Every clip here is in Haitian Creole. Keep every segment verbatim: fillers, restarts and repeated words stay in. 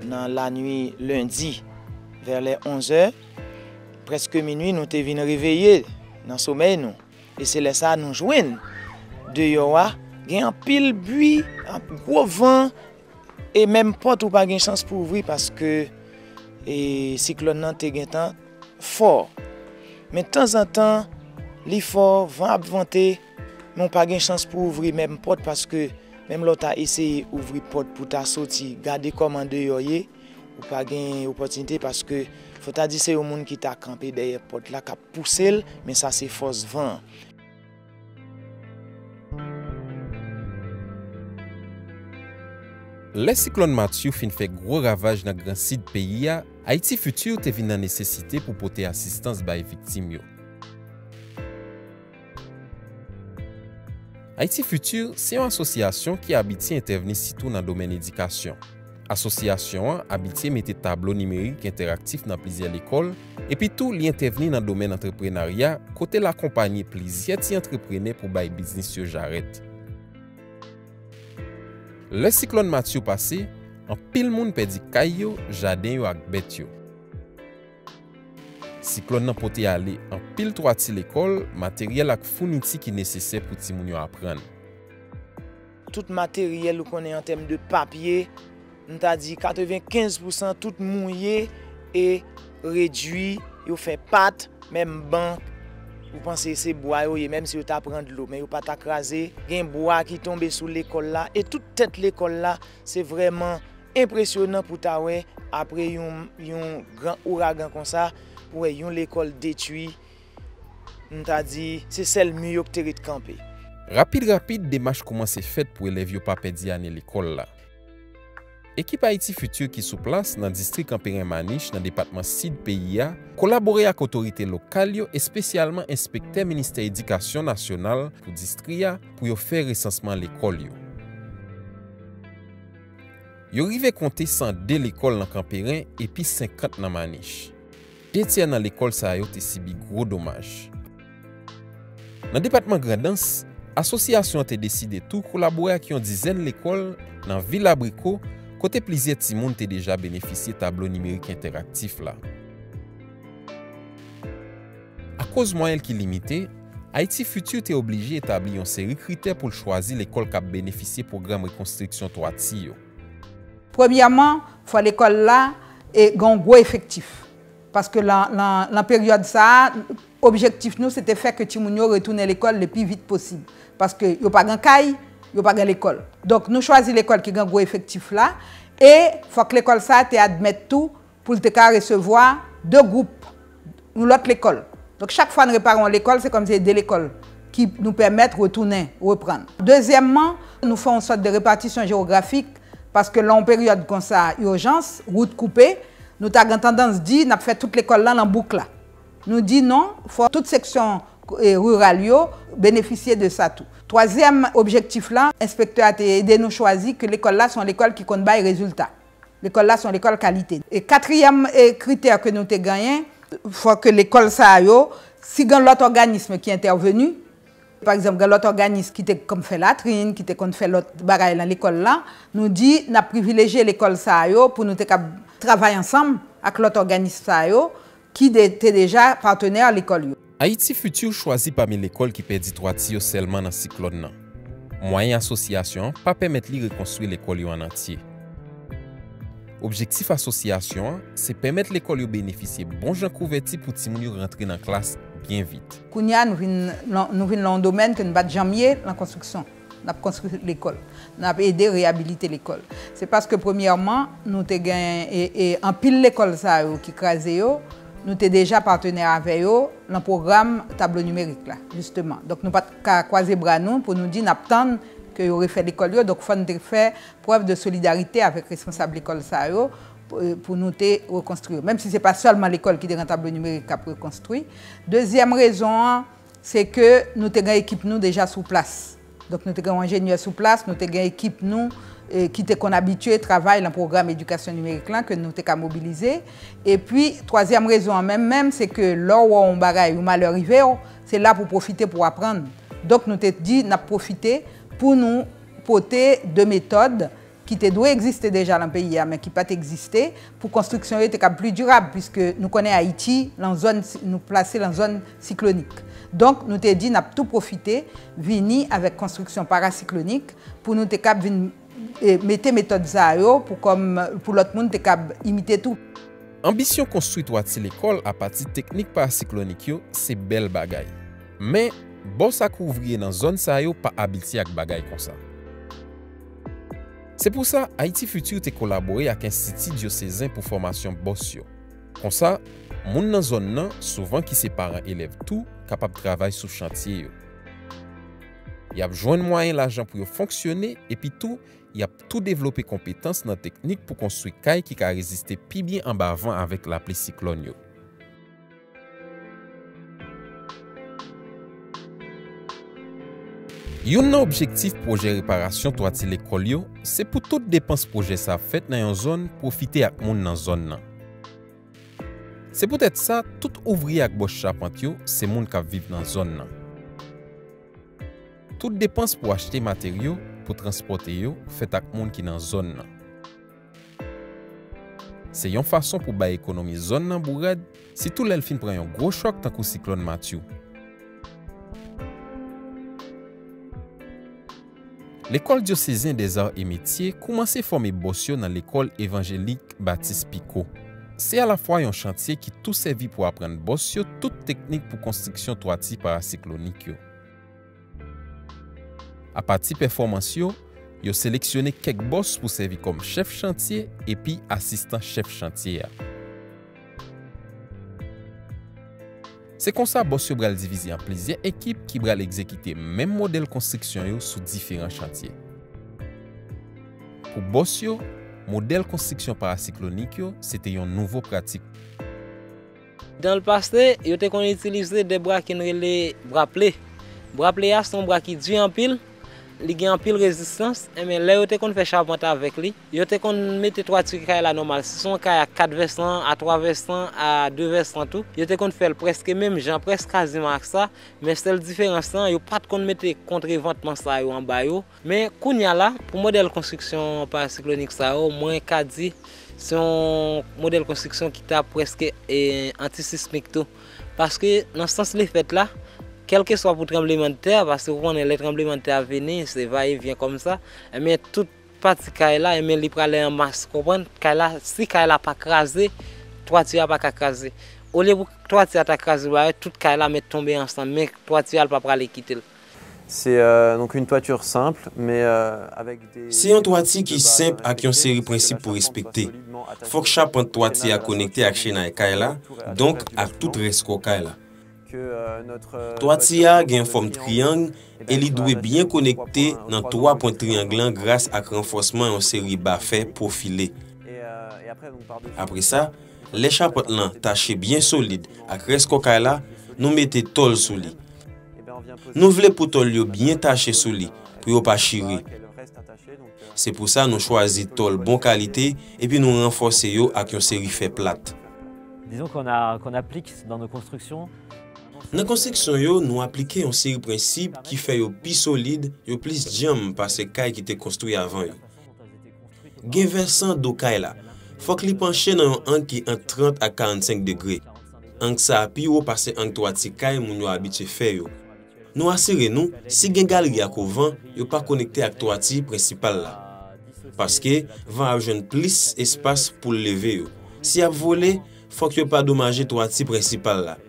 Nan lannuit lendi, vè lè onz è, prèske minui, nou te vin reveye nan somèy nou. E se lè sa a nou jwenn deyò a gen anpil bri, anp-, gwo van, e menm pòt ou pa gen chans pou ouvri paske, e, siklòn nan te gentan fò. Men tanzantan, li fò, van ap vante, men w pa gen chans pou ouvri menm pòt paske menm lè w ta eseye ouvri pòt pou ta soti, gade kòman deyò ye, ou pa gen opòtinite paske fò ta di se yon moun ki ta kanpe dèyè pòt la k ap pouse l, men sa se fòs van an. Lè siklòn Matthew fin fè gwo ravaj nan Gran Sid peyi a, Haiti Futur te vin nan nesesite pou pote asistans bay viktim yo. Haiti Futur se yon asosyasyon ki abitye entèvni sitou nan domèn edikasyon. Asosyasyon an abitye mete tablo nimerik entèraktif nan plizyè lekòl, epi tou li entèvni nan domèn antreprenarya, kote l akonpanye plizyè ti antreprenè pou bay biznis yo jarèt. Lè siklòn Matthew pase, anpil moun pèdi kay yo, jaden yo ak bèt yo. Siklòn nan pote ale anpil twati lekòl, materyèl ak founiti ki nesesè pou timoun yo aprann. Tout materyèl ou konnen an tèm de papye, m ta di katrevenkenz pousan tout mouye e redui, yo fè pat, menm ban, ou panse se bwa yo ye, menm si yo ta pran dlo, men yo pa ta kraze. Gen bwa ki tonbe sou lekòl la, e tout tèt lekòl la, se vrèman enpresyonan pou ta wè, apre yon, yon gran ouragan konsa, pou wè yon lekòl detwi, m ta di, se sèl mi yo k te ret kanpe. Rapid rapid, demach kòmanse fèt pou elèv yo pa pèdi ane lekòl la. Ekip Haiti Futur ki sou plas nan distri Kanperen Manich, nan depatman Sid peyi a, kolabore ak otorite lokal yo, espesyalman enspektè Ministè Edikasyon Nasyonal pou distri a, pou yo fè resansman lekòl yo. Yo rive konte san de lekòl nan Kanperen epi senkant nan Manich. De tyè nan lekòl sa yo te sibi gwo domaj. Nan depatman Grandans, asosyasyon an te deside tou kolabore ak yon dizèn lekòl nan vil Abriko, kote plizyè timoun te deja benefisye tablo nimerik entèraktif la. Akoz mwayen l ki limite, Haiti Futur te oblije etabli yon seri kritè pou l chwazi lekòl k ap benefisye pwogram rekonstriksyon twati yo. Premyèman, fò lekòl la, e, gen yon gwo efektif. Paske lan, lan, lan peryòd sa a, objektif nou, se te fè ke timoun yo retounen lekòl le pi vit posib. Paske yo pa gen kay, yo pa gen lekòl. Donk, nou chwazi lekòl ki gen gwo efektif la, e fòk lekòl sa a te admèt tou pou l te ka resevwa de gwoup, yon lòt lekòl. Donk, chak fwa n repare yon lekòl, se kòmsi se de lekòl ki nou pèmèt retounen, reprann. Dezyèmman, nou fè yon sòt de repatisyon jewografik, paske lan yon peryòd konsa, ijans, wout koupe, nou ta gen tandans di n ap fè tout lekòl lan lan bouk la. Nou di non, fò tout seksyon, e, riral yo benefisye de sa tou. Twazyèm objektif la, enspektè a te ede nou chwazi ke lekòl la se yon lekòl ki konn bay rezilta. Lekòl la se yon lekòl kalite. E katriyèm, e, kritè ke nou te genyen, fò ke lekòl sa yo, si gen lòt òganism ki entèveni, pa egzanp, gen lòt òganism ki te konn fè latrin, ki te konn fè lòt bagay lan lekòl la, nou di n ap privilejye lekòl sa yo pou nou te kab travay ansanm ak lòt òganism sa yo ki de, te deja patnè lekòl yo. Haiti Futur chwazi pami lekòl ki pèdi twati yo sèlman nan siklòn nan. Mwayen asosyasyon an pa pèmèt li rekonstwi lekòl yo an antye. Objektif asosyasyon an se pèmèt lekòl yo benefisye bon jan kouvèti pou timoun yo rantre nan klas byen vit. Kounye a, nou vin lan, nou vin lan yon domèn ke nou pa t janm ye lan konstriksyon. N ap konstwi lekòl. N ap ede reyabilite lekòl. Se paske, premyèman, nou te gen, e, e, anpil lekòl sa yo ki kraze yo, nou te deja patnè avè yo lan pwogram tablo nimerik la, jisteman. Donk, nou pa t ka kwaze bra nou pou nou di n ap tann ke yo refè lekòl yo. Donk, fò n te fè prèv de solidarite avèk responsab lekòl sa yo, pou, pou nou te rekonstwi yo. Menm si se pa sèlman lekòl ki te gen tablo nimerik k ap rekonstwi. Dezyèm rezon an, se ke nou te gen ekip nou deja sou plas. Donk, nou te gen yon enjenyè sou plas, nou te gen ekip nou, e, ki te konn abitye travay lan pwogram edikasyon nimerik lan ke nou te ka mobilize. Epi, twazyèm rezon an menm, menm, se ke lè w wè yon bagay, yon malè rive w, se la pou w pwofite pou w aprann. Donk, nou te di n ap pwofite pou nou pote de metòd ki te dwe egziste deja nan peyi a, men ki pa t egziste, pou konstriksyon yo te kab pli dirab, piske nou konnen Ayiti, lan zòn si-, nou plase lan zòn siklonik. Donk, nou te di n ap tou pwofite vini avèk konstriksyon parasiklonik pou nou te kab vin, e, mete metòd sa yo pou kòm, pou lòt moun te kab imite tou. Anbisyon konstwi twati lekòl apati teknik parasiklonik yo se bèl bagay. Men, bòs ak ouvriye nan zòn sa yo pa abitye ak bagay konsa. Se pou sa, Haïti Futur te kolabore ak Enstiti Dyosezen pou fòmasyon bòs yo. Konsa, moun nan zòn nan, souvan ki se paran elèv tou, kapab travay sou chantye yo. Y ap jwenn mwayen lajan pou yo fonksyone, epi tou, y ap tou devlope konpetans nan teknik pou konstwi kay ki ka reziste pi byen anba van avèk lapli siklòn yo. Youn nan objektif pwojè reparasyon twati lekòl yo, se pou tout depans pwojè sa fèt nan yon zòn pwofite ak moun nan zòn nan. Se poutèt sa, tout ouvriye ak bòs chapant yo, se moun k ap viv nan zòn nan. Tout depans pou achte materyo, pou transpòte yo, fèt ak moun ki nan zòn nan. Se yon fason pou bay ekonomi zòn nan bourad, sitou lè l fin pran yon gwo chòk tankou siklòn Matthew. Lekòl Dyosezen dèzar e metye koumanse fòme bòs yo nan lekòl evanjelik Batis Piko. Se alafwa yon chantye ki tou sèvi pou aprann bòs yo tout teknik pou konstriksyon twati parasiklonik yo. Apati pèfòmans yo, yo seleksyone kèk bòs pou sèvi kòm chèf chantye epi asistan chèf chantye a. Se konsa bòs yo pral divize an plizyè ekip ki pral egzekite menm modèl konstriksyon yo sou diferan chantye. Pou bòs yo, modèl konstriksyon parasiklonik yo se te yon nouvo pratik. Dan le pase, yo te konn itilize de bra ki n rele bra ple. Bra ple a se yon bra ki di anpil, li gen anpil rezistans, enben lè yo te konn fè chapant avèk li, yo te konn mete twati kay la nòmal. Si se yon kay a kat vèsan, a twa vèsan, a de vèsan tou, yo te konn fè l prèske menm jan, prèske kaziman ak sa, men sèl diferans lan, yo pa t konn mete kontrevantman sa yo anba yo. Men kounye a la, pou modèl konstriksyon parasiklonik sa yo, mwen ka di se yon modèl konstriksyon ki ta prèske e, antisismik tou. Paske nan sans li fèt la, kèlkeswa pou tranblemanntè, paske ou konnen lè tranblemanntè a vini, se vayevyen kòmsa, enben tout pati kay la, enben li prale an mas, konprann? Kay la, si kay la pa kraze, twati a pa ka kraze. Olye pou twati a ta kraze, bagay, tout kay la mèt tonbe ansanm, men twati a l pa prale kite l. C'est euh, donc une toiture simple, mais euh, avec des... Se yon twati ki senp ak yon seri prensip pou respekte. Fòk chapant twati a konekte ak chenay kay la, donk ak tout rès kò kay la. Twati a gen yon fòm triyang e li dwe byen konekte nan twa pwen triyang lan gras ak ranfòsman yon seri ba fè pwofile. Apre sa, lè chapant lan tache byen solid ak rès kò kay la, nou mete tòl sou li. Nou vle pou tòl yo byen tache sou li, pou yo pa chire. Se pou sa nou chwazi tòl bon kalite epi nou ranfòse yo ak yon seri fè plat. Disons qu'on a, qu'on applique dans nos constructions. Nan konstriksyon yo, nou aplike yon seri prensip ki fè yo pi solid, yo plis djanm pase kay ki te konstwi avan yo. Gen vèsan do kay la. Fòk li panche nan yon ang ki ant trant ak karannsenk degre. Ang sa a pi wo pase ang twati kay moun yo abitye fè yo. Nou asire nou, si gen galri ak ovan, yo pa konekte ak twati prensipal la. Paske, van ap jwenn plis espas pou l leve yo. Si y ap vole, fòk yo pa domaje twati prensipal la.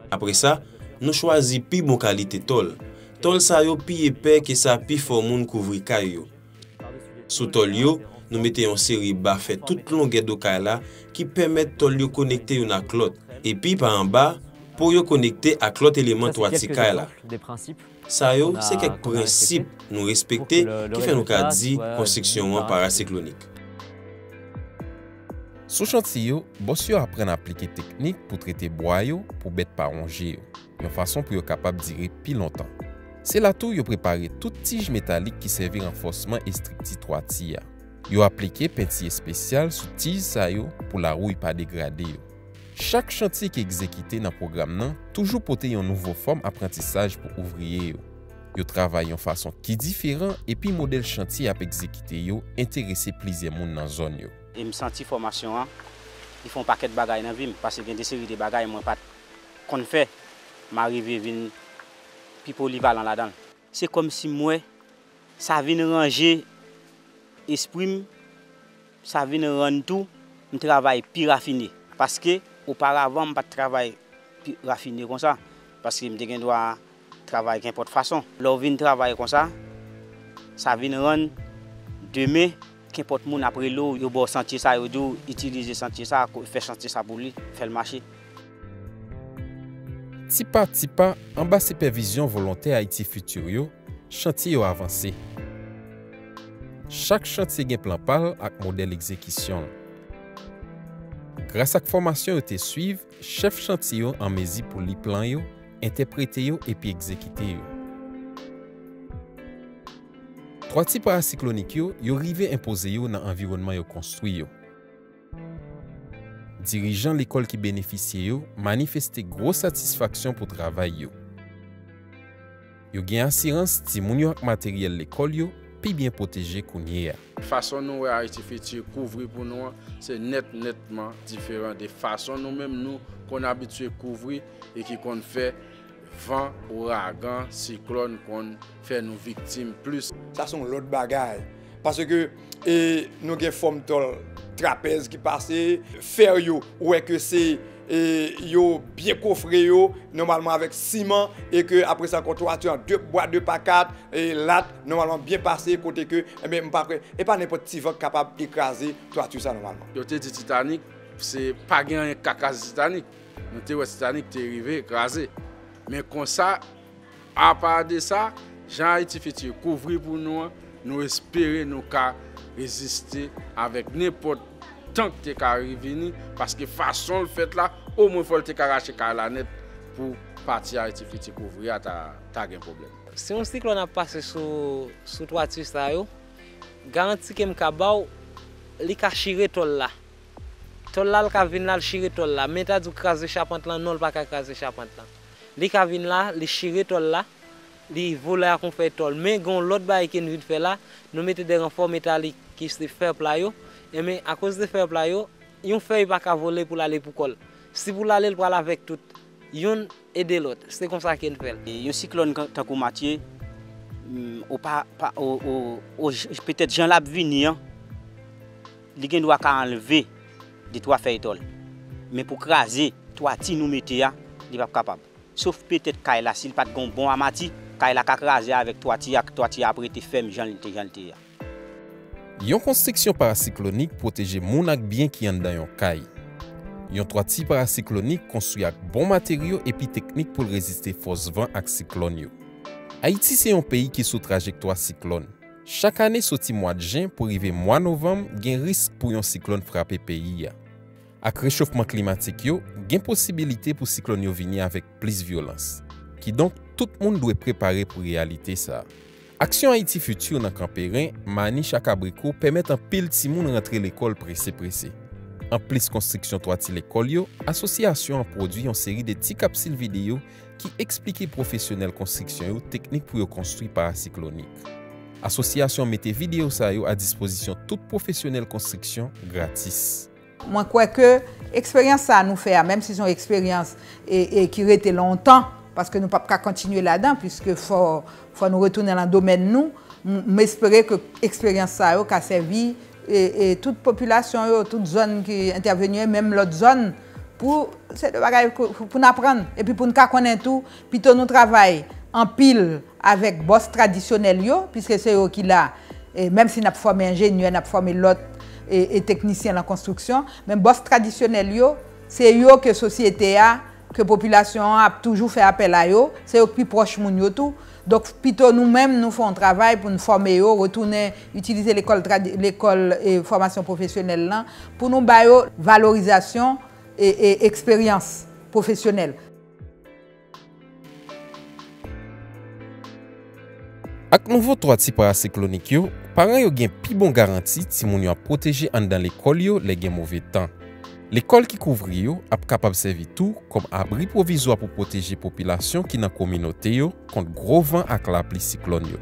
Apre sa, nou chwazi pi bon kalite tòl. Tòl sa yo pi epè ke sa pifò moun kouvri kay yo. Sou tòl yo, nou mete yon seri ba fè tout longè do kay la ki pèmèt tòl yo konekte youn ak lòt, epi pa anba, po yo konekte ak lòt eleman twati kay la. Sa yo, se kèk prensip nou respekte ki fè nou ka di konstriksyon an parasiklonik. Sou chantye yo, bòs yo aprann aplike teknik pou trete bwa yo pou bèt pa wonje yo, yon fason pou yo kapab dire pi lontan. Se la tou yo prepare tout tij metalik ki sèvi ranfòsman estrikti twati a. Yo aplike penti espesyal sou tij sa yo pou lawouy pa degrade yo. Chak chantye ki egzekite nan pwogram nan toujou pote yon nouvo fòm aprantisaj pou ouvriye yo. Yo travay yon fason ki diferan, epi modèl chantye y ap egzekite yo enterese plizyè moun nan zòn yo. E m santi fòmasyon an, li fè yon pakèt bagay nan vi m, paske gen de seri de bagay mwen pa t konn fè, m arive vin pi polivalan ladan l. Se kòmsi m wè sa vin ranje espri m, sa vin rann tou m travay pi rafine. Paske oparavan m pa t travay pi rafine konsa, paske m te gen dwa travay kenpòt fason. Lè w vin travay konsa, sa vin rann demen kenpòt moun ap rele w, yo ba w santye sa, yo di w itilize santye sa, fè santye sa pou li, fè l mache. Ti pa ti pa, anba sipèvizyon volontè Ayiti Fiti yo, chantye yo avanse. Chak chantye gen plan pa l ak modèl egzekisyon l. Gras ak fòmasyon yo te swiv, chèf chantye yo an mezi pou li plan yo, entèprete yo epi egzekite yo. Twati parasiklonik yo, yo rive enpoze yo nan anviwònman yo konstwi yo. Dirijan lekòl ki benefisye yo manifeste gwo satisfaksyon pou travay yo. Yo gen asirans timoun yo ak materyèl lekòl yo pi byen pwoteje kounye a. Fason nou wè Ayiti Fiti kouvri pou nou an, se nèt nètman diferan de fason nou menm nou konn abitye kouvri e ki konn fè van, ouragan, siklòn konn fè nou viktim plis. Sa se yon lòt bagay. Paske e, nou gen fòm tòl trapèz ki pase, fè yo, ou wè ke se e, yo byen kofre yo nòmalman avèk siman e ke apre sa ankò twati an de bwa de pa kat e lat nòmalman byen pase kote ke enben m pa kwè e pa nenpòt ti van k kapab ekraze twati sa nòmalman. Yo te di Titanic se pa gen anyen k ka kraze Titanic. Nou te wè Titanic te rive kraze. Men konsa, apa de sa, jan Ayiti Fiti kouvri pou nou an, nou espere nou ka reziste avèk nenpòt tan k te ka revini, paske fason l fèt la, omwen fò l te ka rache kay la nèt pou pati Ayiti Fiti kouvri a ta, ta gen pwoblèm. Si yon siklòn ap pase sou, sou twati sa yo, garanti ke m ka ba w, li ka chire tòl la. Tòl la, l ka vin la, l chire tòl la. Men ta di w kraze chapant lan, non, l pa ka kraze chapant lan. Li ka vin la, li chire tòl la, li vole ak yon fèy tòl. Men gen yon lòt bagay ke n vin fè la, nou mete de ranfò metalik ki se fè pla yo. Enben, akoz de fè pla yo, yon fèy pa ka vole pou l ale pou kò l. Si pou l ale, l pral avèk tout. Youn ede lòt. Se konsa ke n fè l. Yon siklòn tankou Matye, petèt jan l ap vini an, li gen dwa ka anlve de twa fèy tòl. Men pou kraze twati nou mete a, li p ap kapab. Sof petèt kay la, si l pa t gen yon bon amati, kay la ka kraze avèk twati a, twati a ap rete fèm jan l te, jan l te a. Yon konstriksyon parasiklonik pwoteje moun ak byen ki anndan yon kay. Yon twati parasiklonik konstwi ak bon materyo epi teknik pou l reziste fòs van ak siklòn yo. Ayiti se yon peyi ki sou trajektwa siklòn. Chak ane soti mwa jen pou rive mwa novanm, gen risk pou yon siklòn frape peyi a. Ak rechofman klimatik yo, gen posibilite pou siklòn yo vini avèk plis vyolans. Kidonk, tout moun dwe prepare pou reyalite sa a. Aksyon Ayiti Fiti nan Kanperen, Manich ak Abriko pèmèt anpil timoun rantre lekòl prese prese. Anplis konstriksyon twati lekòl yo, asosyasyon an pwodui yon seri de ti kapsil videyo ki eksplike pwofesyonèl konstriksyon yo teknik pou yo konstwi parasiklonik. Asosyasyon an mete videyo sa yo a dispozisyon tout pwofesyonèl konstriksyon gratis. Mwen kwè ke eksperyans sa a nou fè a, menm si se yon eksperyans e, e ki rete lontan, paske nou p ap ka kontinye ladan, piske fò, fò nou retounen nan domèn nou, m, m espere ke eksperyans sa yo ka sèvi e, e tout popilasyon yo, tout zòn ki entèveni yo, menm lòt zòn, pou se de bagay pou, pou n aprann, epi pou n ka konnen tou, pito nou travay anpil avèk bòs tradisyonèl yo, piske se yo ki la, e menm si n ap fòme enjenyè, n ap fòme lòt e, e teknisyen lan konstriksyon, men bòs tradisyonèl yo, se yo ke sosyete a, ke popilasyon an ap toujou fè apèl a yo, se yo k pi pwòch moun yo tou. Donk, pito nou menm, nou fè yon travay pou n fòme yo, retounen itilize lekòl tradi-, lekòl e fòmasyon pwofesyonèl lan, pou nou ba yo valorizasyon e, e eksperyans pwofesyonèl. Ak nouvo twati parasiklonik yo, paran yo gen pi bon garanti timoun yo ap pwoteje anndan lekòl yo lè gen move tan. Lekòl ki kouvri yo ap kapab sèvi tou kòm abri pwovizwa pou pwoteje popilasyon ki nan kominote yo kont gwo van ak lapli siklòn yo.